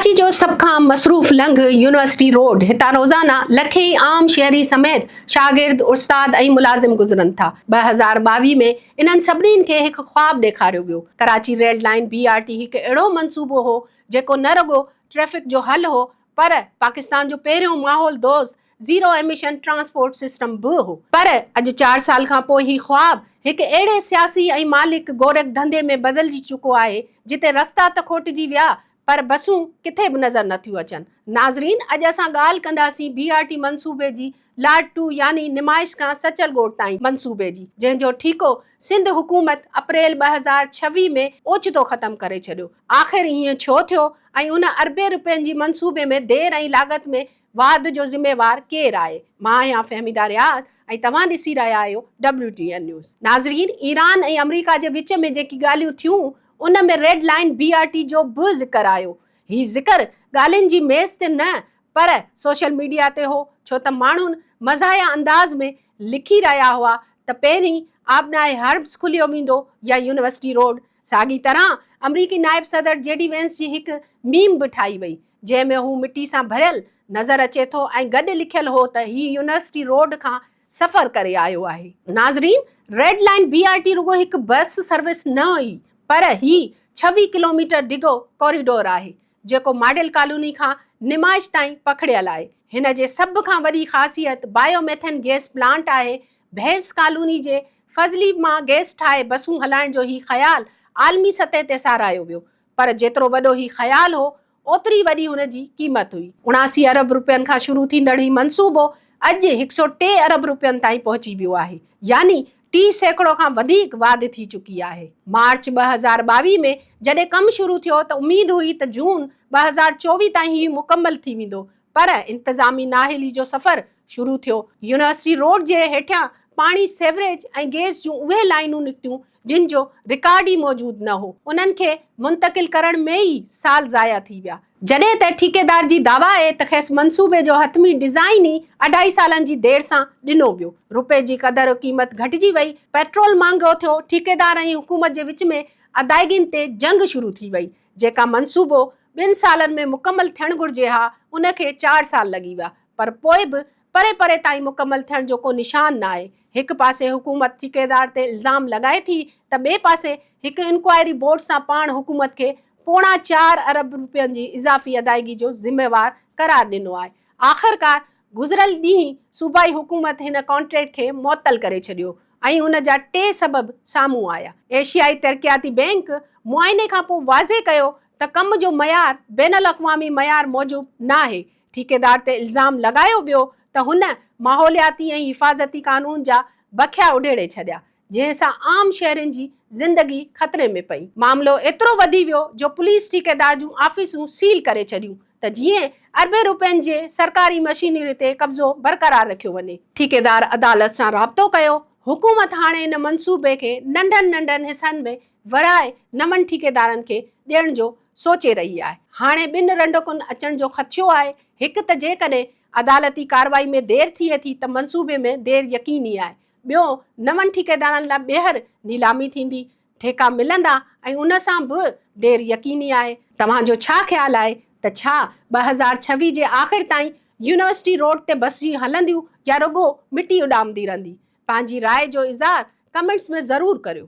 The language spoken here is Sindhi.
ڪراچي جو سڀ کان مصروف لنگهه يونيورسٽي روڊ هتان روزانه لکين عام شهري سميت شاگرد، استاد ۽ ملازم گذرن ٿا. 2022 ۾ انهن سڀني کي هڪ خواب ڏيکاريو ويو. Karachi rail line B R T هڪ اهڙو منصوبو هو جيڪو نه رڳو ٽريفڪ جو حل هو پر پاڪستان جو پهريون ماحول دوست زيرو ايميشن ٽرانسپورٽ سسٽم به هو. پر اڄ چار سال کان پوء هي خواب هڪ اهڙي سياسي ۽ مالڪ گورک ڌنڌي ۾ بدلجي چڪو آهي جتي رستا ته کوٽجي ويا پر بسون ڪٿي به نظر نٿيون اچن. ناظرين اڄ اسان ڳالهه ڪنداسين بي آر ٽي منصوبي جي لاٽ ٽو يعني نمائش کان سچل ڳوٺ تائين منصوبي جي جنهن جو ٺيڪو سنڌ حڪومت اپريل 2026 ۾ اوچتو ختم ڪري ڇڏيو. آخر ائين ڇو ٿيو ۽ ان اربين رپين جي منصوبي ۾ دير ۽ لاڳت ۾ واڌ جو ذميوار ڪير آهي؟ مان آهيان فهميده رياض ۽ توهان ڏسي رهيا آهيو ڊبليو ٽي اين نيوز. ناظرين ايران ۽ آمريڪا جي وچ ۾ جيڪي ڳالهيون ٿيون ان ۾ red line B R T جو به ذڪر آيو. هي ذڪر ڳالهين جي ميز تي نه پر سوشل ميڊيا تي هو ڇو ته ماڻهن مزاحيه انداز ۾ لکي رهيا هئا ته پهرين آبنائي هرمز کليو ويندو يا يونيورسٽي روڊ. ساڳي طرح آمريڪي نائب صدر جي ڊي وينس جي هڪ ميم به ٺاهي وئي جنهن ۾ هو مٽي سان ڀريل نظر اچي ٿو ۽ گڏ لکيل هو ته هي يونيورسٽي روڊ کان سفر ڪري آيو آهي. ناظرين red line B R T رڳو هڪ بس سروس نه هئي پر هي 26 ڪلوميٽر ڊگهو ڪوريڊور آهي جيڪو ماڊل ڪالوني کان نمائش تائين پکڙيل آهي. هن جي سڀ کان وڏي خاصيت بايو ميٿين گيس پلانٽ آهي. ڀينس ڪالوني جي فضلي مان گيس ٺاهي بسون هلائڻ جو هي خيال عالمي سطح تي ساراهيو ويو پر جيترو وڏو هي خيال هو، اوتري وڏي هن جي قيمت هئي. 79 ارب رپين کان شروع ٿيندڙ هي منصوبو اڄ 103 ارب رپين تائين پهچي ويو آهي، يعني 30% کان وڌيڪ واڌ ٿي چڪي آهي. مارچ 2022 ۾ جڏهن ڪم شروع ٿيو ته اميد هئي ته جون 2024 تائين هي مڪمل ٿي ويندو، پر انتظامي نااهلي جو سفر شروع ٿيو. يونيورسٽي روڊ جي هيٺيان پاڻي، سيوريج ۽ گيس جون اهي لائينون نڪتيون جن جو رڪارڊ ئي موجود نه هو. انهن کي منتقل ڪرڻ ۾ ئي سال ضايع ٿي ويا. جڏهن ته ٺيڪيدار جي دعويٰ آهي ته کيس منصوبي جو حتمي ڊيزائن ئي اڍائي سالن جي دير سان ڏنو ويو. رپئي جي قدر و قيمت گهٽجي وئي، پيٽرول مهانگو ٿيو، ٺيڪيدار ۽ حڪومت جي وچ ۾ ادائگين تي جنگ شروع ٿي وئي. جيڪا منصوبو ٻن سالن ۾ مڪمل ٿيڻ گهرجي ها ان کي چار سال لڳي ويا پر پوء به پري پري تائين مڪمل ٿيڻ جو ڪو نشان ناهي. هڪ پاسي حڪومت ٺيڪيدار تي الزام لڳائي ٿي ته ٻئي پاسي هڪ انڪوائري بورڊ سان پاڻ حڪومت کي پوڻا چار ارب روپين جي اضافي ادائگي جو ذميوار قرار ڏنو آهي. آخرڪار گذريل ڏينهن صوبائي حڪومت هن ڪانٽريڪٽ کي معطل ڪري ڇڏيو ۽ ان جا ٽي سبب سامهون آيا. ايشيائي ترقياتي بئنڪ معائني کانپوء واضح ڪيو ته ڪم جو معيار بين الاقوامي معيار موجب ناهي. ٺيڪيدار تي الزام لڳايو ويو ته هن ماحولياتي ۽ حفاظتي قانون جا بکيا اڊيڙي ڇڏيا. جنهن سان عام شهرين جي زندگي خطري ۾ پئي. معاملو ايترو وڌي ويو جو پوليس ٺيڪيدار جون آفيسون سيل ڪري ڇڏيون ته جيئن اربين روپين جي سرڪاري مشينري تي قبضو برقرار رکيو وڃي. ٺيڪيدار عدالت سان رابطو ڪيو، حڪومت هاڻي ان منصوبي کي ننڍن ننڍن حصن ۾ ورهائي نون ٺيڪيدارن کي ڏيڻ جو سوچي رهي آهي. هاڻي ٻن رنڊڪن اچڻ جو خدشو آهي، هڪ ته جيڪڏهن عدالتي ڪارروائي ۾ دير ٿئي ٿي ته منصوبي ۾ دير يقيني آهي، ٻيو نون ٺيڪيدارن لاء ٻيهر نيلامي ٿيندي، ٺيڪا ملندا ۽ ان سان به دير يقيني آهي. توهان جو ڇا خيال آهي ته ڇا 2026 جي آخر تائين يونيورسٽي روڊ تي بسون هلنديون يا رڳو مٽي اڏامندي رهندي؟ پنهنجي راء جو اظهار ڪمينٽس ۾ ضرور ڪريو.